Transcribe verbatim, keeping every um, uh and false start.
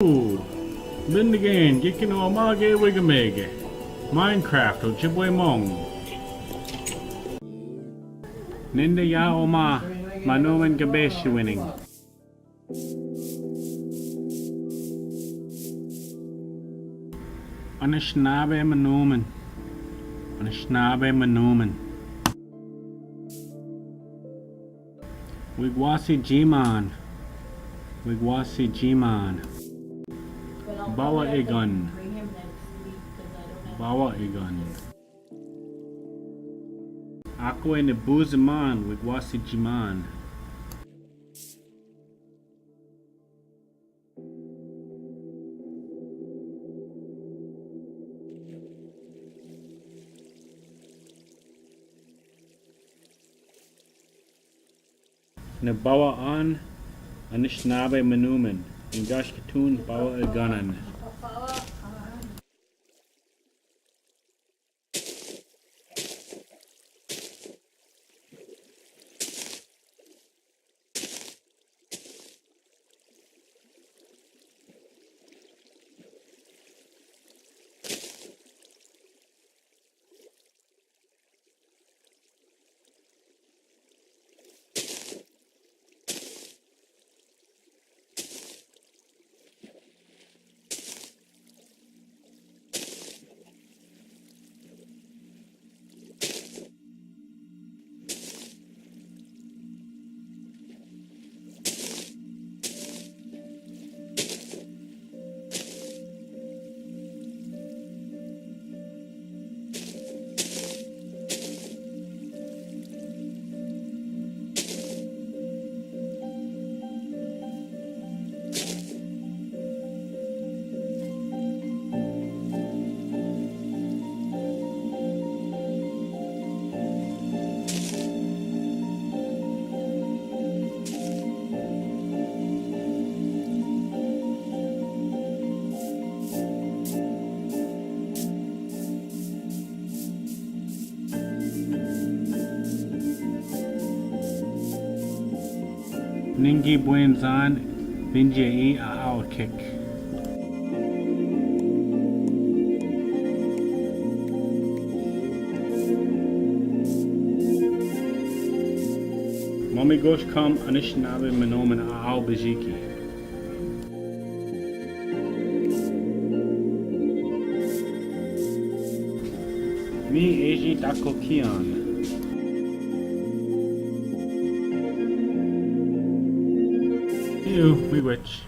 Ooh, Linda Gain, Gikin Oma ge Wigamege, Minecraft, Ojibwe Mong. Ninda ya Oma, Manuman Gabeshi winning. Anishinaabe Manuman. Anishinaabe Manuman. Wigwasi Jiman. Wigwasi Jiman. Bawa Egan. Bawa Egan. Akwe ne Buziman, Wigwasi Jiman. Ne Bawa An, Anishinaabe Manuman, in Gashkatun, Bawa Eganan. Ningi Buenzan, Binje i a our kick. Mami Gosh Kam, Anishinaabe Manoman a our Bijiki. Mi Eji Tako Kian. Ew, we witch.